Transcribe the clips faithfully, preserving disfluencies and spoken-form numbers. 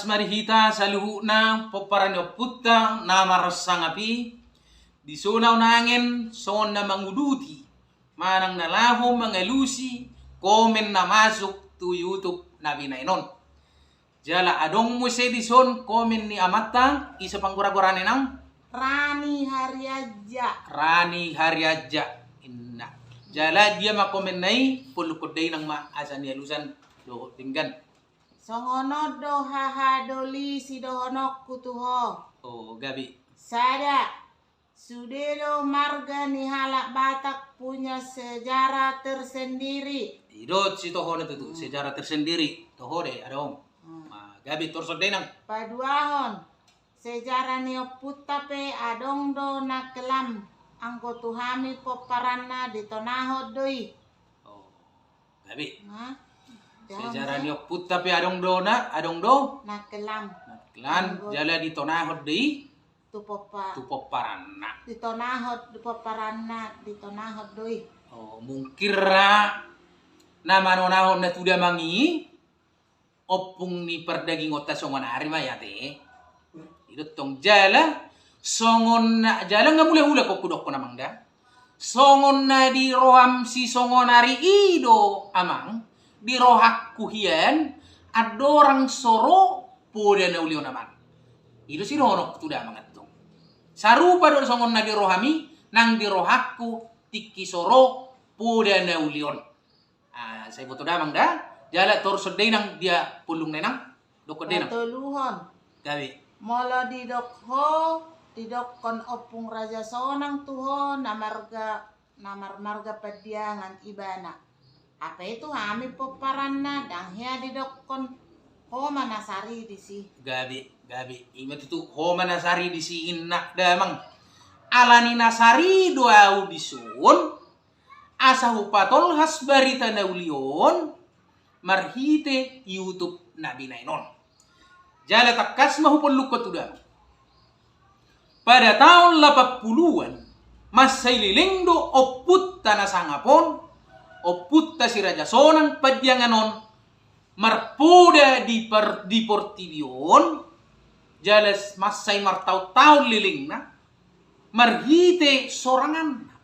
Mari hita saluhutna pomparan ni ompunta na marsangap i, di son na onangen songon na manguduti manang na laho mangalusi komen na masuk tu YouTube na binaen on. Jala adong muse di son komen ni amanta, ise panggora-gorana, Inang? Rani Harianja. Rani Harianja, inna. Jala dia ma komenna i, pollukkon da, Inang, ma asa nialusan dohot denggan. Songon on do haha doli sidohononku tu ho. O, gabe. Sada, sude do marga ni halak Batak punya sejarah tersendiri. I do sitohona tutu, sejarah tersendiri. Toho do, adong. Hmm. Ah, gabe, torus da, Inang. Paduahon, sejarah ni ompunta pe adong do na kelam, anggo tu hami pomparanna ditonahon do i. O, gabe. Sejarah ni ompunta pe adong do na, adong do na kelam. Na kelam, jala ditonahon do i tu pomparanna. Ditonahon, di pomparanna ditonahon do i. O, mungkin ra na manonahon na tu damang i ompung ni pardagingonta songon ari ma i ate. I do tong, jala songon na, jala nga mulak-ulak ho hudokkon, Amang, da. Songon na di roham sisongon ari i do, Amang, di rohangku hian andorang so ro poda na uli on, Amang. I do sidohononku tu damang antong. Sarupa do songon na di roham i nang di rohangku tingki so ro poda na uli on. Ah, sai boto damang da. Jala torus da, Inang, dia pollungna, Inang. Dokkon da, Inang. Patoluhon. Gabe. Molo didok ho, didokkon ompung Raja Sonang tu ho na marga, na marmarga Pandiangan ibana. Hape tu hami pomparanna, ndang hea didokkon ho ma na sari disi. Gabe, gabe. I ma tutu, ho ma na sari disi, inna damang. Alani na sari do au dison, asa hupatolhas barita na uli on marhite YouTube na binaen on. Jala tangkas ma hupollukkon tu damang. Pada taon lapan puluhan, mansai leleng do ompunta na sangap on, ompunta si Raja Sonang Pandiangan on, marpoda di par-, di portibi on, jala mansai martaon-taon lelengna, marhite soranganna.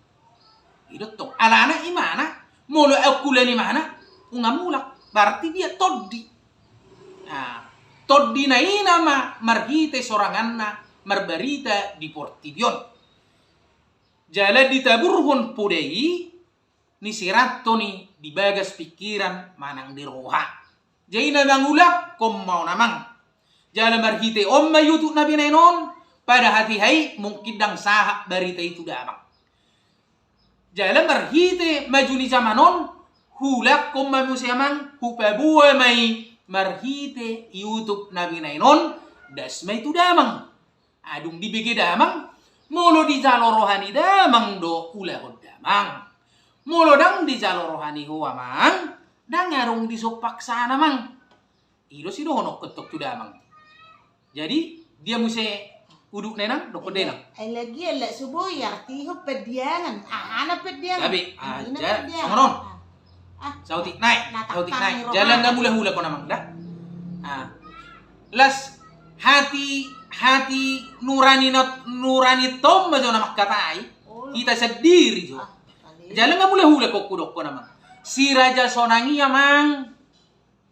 I do tong, alana imana, molo ahu hulan imana, unga mulak, berarti dia tondi. Nah, tondina i nama marhite soranganna marbarita di portibi on. Jala ditaburhon poda i, ni sirathon i di bagas pikiran manang di roha. Jadi na mangulakhon ma on, Amang. Jala marhite on ma YouTube na binaen on, pada hatiha i mungkin ndang sahat barita i tu damang. Jala marhite maju ni jaman on, huulakhon ma muse, Amang, hupaboa ma i marhite YouTube na binaen on, das ma i tu damang. Adong dibege damang, molo dijalo roha ni damang do ulahon damang. Molo ndang dijalo roha ni ho, Amang, ndang adong dison paksaan, Amang. I do sidohononku tong tu damang. Jadi dia muse udutna, Inang, dokkon da, Inang. Ai lagi ala suboi artihon Pandiangan. Aha na Pandiangan? Gabe, ah, jala songon on. Ah. Saotik nai, saotik nai. Jala nga mulak-ulak ho, Amang, da. Ah. Las hati, hati nurani na, nurani tom ma jo na mangkatai. Hita sandiri jo. Jala nga mulak-ulak ho hudokkon, Amang. Si Raja Sonang i, Amang,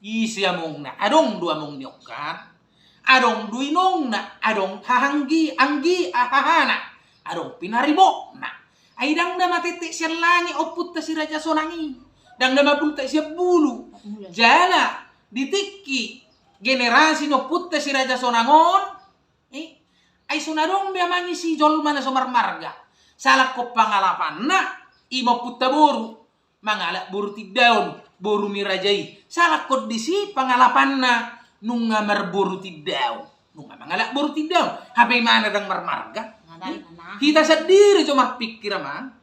ise amongna? Adong do among ni on kan? Adong do inongna, adong hahanggi, anggi, ah, hahana. Adong pinaribotna. Ai ndang na matete sian langit ompunta si Raja Sonang i. Ndang na mabultak sian bulu. Jala di tingki generasi ni ompunta si Raja Sonang on, eh, ai so na adong be, Amang, isi jolma na so marmarga. Salakhon pangalapanna, i ma ompunta boru. Mangalap boru tindaon, boru ni raja i. Salakhon disi pangalapanna nunga marboru tindaon. Nunga mangalap boru tindaon. Hape imana ndang marmarga. Hita sandiri jo marpikir, Amang.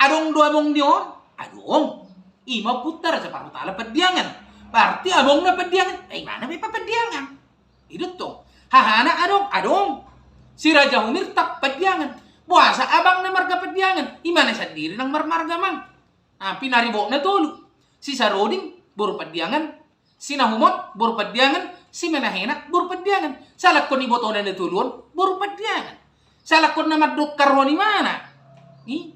Adong do among ni on? Adong. I ma ompunta Raja Parhutala Pandiangan. Berarti amongna Pandiangan. Eh, imana pe Pandiangan. I do tong. Hahana adong? Adong. Si Raja Humirtap Pandiangan. Boasa abangna marga Pandiangan? Imana sandiri nang marmarga, Amang. Ah, pinaribotna tolu. Si Saroding, boru Pandiangan. Si Nahumot, boru Pandiangan. Simenahenak boru Pandiangan. Salangkon ibotona na tolu on boru Pandiangan. Salangkon na mandongkarhon imana, i,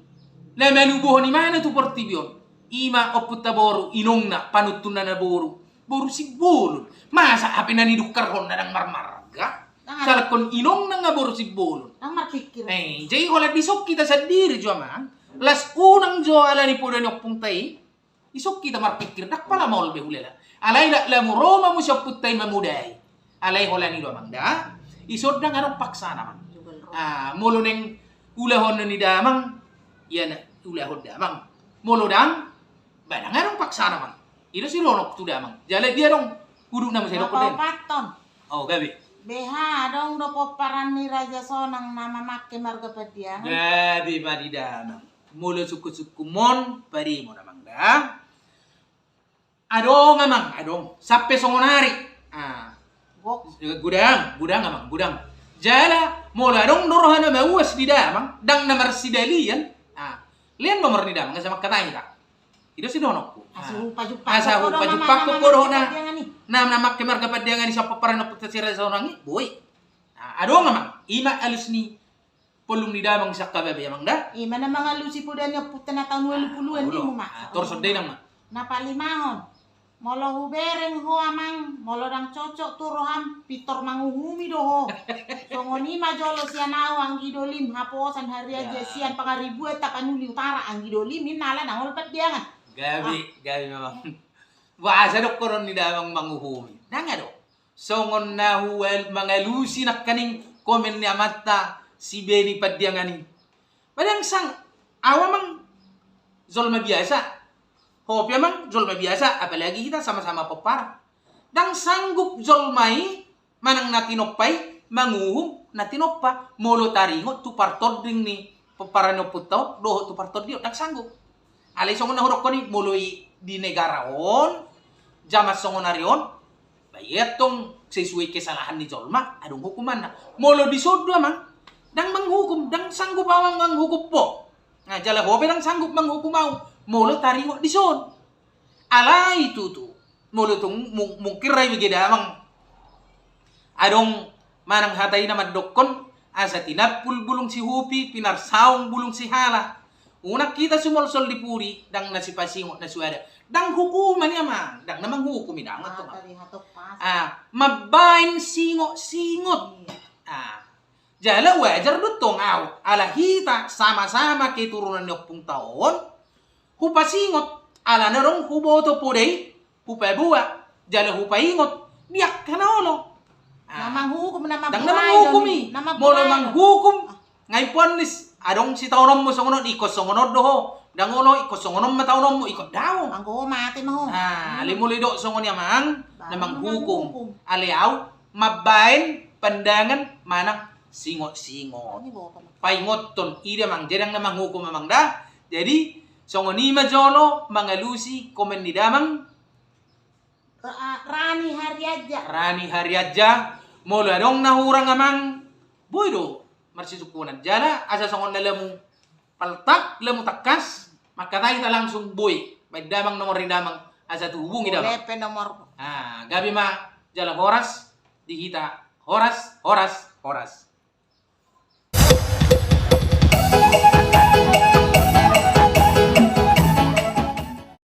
na manubuhon imana tu portibi on, ima ompunta boru, inongna, panuntunna na boru, boru Simbolon. Masa hape na nidongkarhonna ndang marmarga? Salangkon inongna nga boru Simbolon. Ndang marpikir. Eh, jadi holan dison hita sandiri jo amang, las unang jo alani poda ni ompunta i. Dison hita marpikir, ndang pala maol be hulala. Alai ndang lamu ro ma muse ompunta i mamodai. Alai holan i do amang da, dison ndang adong paksana amang. Ah, molo naeng ulahon ni damang, ia na ulahon damang. Molo ndang, ba ndang adong paksana amang. I do sidohononku tu damang. Jala dia adong udutna muse dohot den. Paopathon. Oh, gabe. Beha adong do pomparan ni Raja Sonang na mamangke marga Pandiangan? Gabe ma di damang. Molo sungkun-sungkunmon, pademon amang da. Adong amang, adong. Sampe songon ari. Ah. Godang, godang amang, godang. Jala molo adong do roha na mauas di damang, ndang na marsidalian. Ah. Lean nomor ni damang, asa mangkatai hita. I do sidohononku. Asa hupajumpangkon, asa hupajumpangkon do dohot na mamangke marga Pandiangan i. Na mamangke marga Pandiangan i sian pomparan ni ompunta si Raja Sonang i, boi. Ah, adong amang, ima alus ni pollung ni damang sian hababe amang da. Ima na mangalusi poda ni ompunta na taon ualu puluan i ma. Ah, torus on da inang ma. Na palimahon. Molo hubereng ho amang, molo ndang cocok tu roham, pintor manguhumi do ho. Songon i ma jolo sian ahu anggi dolim, haposan hariaja sian Pangaribuan Tapanuli Utara, anggi dolim i nala na olo Pandiangan. Gabe, gabe amang. Boasa dohonon ni damang manguhumi? Ndang adong. Songon na hual-, mangalusi nangkaning komen ni amanta si Beni Pandiangan i. Ba ndang sang-, ahu amang jolma biasa. Ho pe amang jolma biasa, apalagi hita sama-sama pomparan. Ndang sanggup jolma i manang na tinompa i manguhum na tinompa molo taringot tu partonding ni pomparan ni ompunta on dohot tu partondion, ndang sanggup. Alai songon na hudokkon i, molo i di negara on, jaman songon ari on, ba ia tong sesuai kesalahan ni jolma, adong hukumanna. Molo dison do amang, ndang manghukum, ndang sanggup ahu manghukum ho. Nah, jala ho pe ndang sanggup manghukum ahu molo taringot dison. Alai tutu, molo tung mung-, mungkin ra i bege damang. Adong manang hata i na mandokkon, asa tinampul bulung sihupi, pinarsaung bulung sihala. Unang hita sumolsol di pudi, ndang na sipasingot na suada. Ndang hukuman i amang, ndang na manghukum i damang tong. Ah, mambaen singot-singot. Iya. Ah. Jala wajar do tong ahu, ala hita sama-sama keturunan ni ompunta on, hupasingot, alana adong huboto poda i, hupaboa, jala hupaingot, di angka na olo. Ah. Na manghukum, na mamburai. Ndang na manghukum i. Molo manghukum, ah, nga imponis, adong sitaononmu songon on, ingkon songon on do ho. Ndang olo, ingkon songon on ma taononmu, ingkon daong. Anggo ho mate ma ho. Ah, alai molo didok songon i amang, na manghukum. Alai ahu, mambaen pandangan manang singot-singot. Paingothon, i damang, jadi ndang na manghukum amang da. Jadi, songon i ma jolo mangalusi komen ni damang. Ra-, Rani Harianja. Rani Harianja, molo adong na hurang amang, boi do marsisungkunan. Jala, asa songon na lamu paltak, lamu tangkas, mangkatai hita langsung boi. Baen damang nomor ni damang, asa tuhubungi damang. Boleh pe nomor. Ah, gabe ma, jala horas, di hita horas, horas, horas.